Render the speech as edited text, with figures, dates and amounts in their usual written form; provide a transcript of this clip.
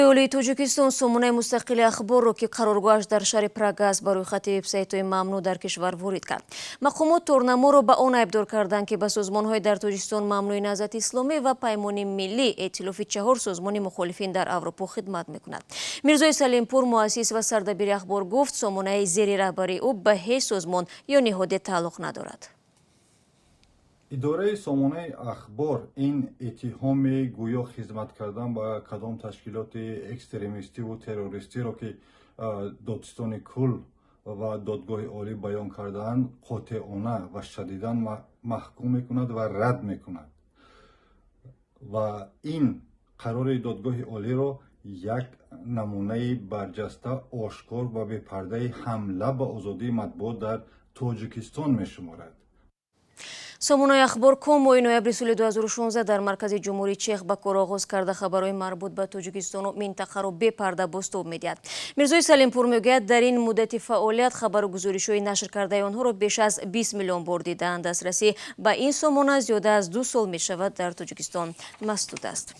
Олии Тоҷикистон сомонаи мустақили Ахборро, ки қароргоҳаш дар шаҳри Прага аст, ба рӯйхати вебсайтҳои мамнӯъ дар кишвар ворид кард. Мақомот торнаморо ба он айбдор карданд, ки ба созмонҳои дар Тоҷикистон мамнӯи Наҳзати Исломӣ ва Паймони Миллӣ, эътилофи чаҳор созмони мухолифин дар Аврупо, хидмат мекунад. Мирзои Салимпур, муассис ва сардабири Ахбор, гуфт, сомонаи зери раҳбарии ӯ ба ҳеҷ созмон ё ниҳоде тааллуқ надорад. Идораи сомонаи Ахбор ин иттиҳоми гӯё хизмат кардан ба кадом ташкилоти экстремистиву террористиро, ки додситони кул ва Додгоҳи Олӣ баён кардаанд, қотеона ва шадидан маҳкум мекунад ва рад мекунад ва ин қарори Додгоҳи Олиро як намунаи барҷаста, ошкор ва бепардаи ҳамла ба озодии матбуот дар Тоҷикистон мешуморад. Сомонаи Ахбор ком моҳи ноябри соли 2016 дар маркази Ҷумҳурии Чех ба кор оғоз карда, хабарҳои марбут ба Тоҷикистону минтақаро бепарда бозтоб медиҳад. Мирзои Салимпур мегӯяд, дар ин муддати фаъолият хабару гузоришҳои нашр кардаи онҳоро беш аз 20 миллион бор дидаанд. Дастрасӣ ба ин сомона зиёда аз 2 сол мешавад дар Тоҷикистон масдуд аст.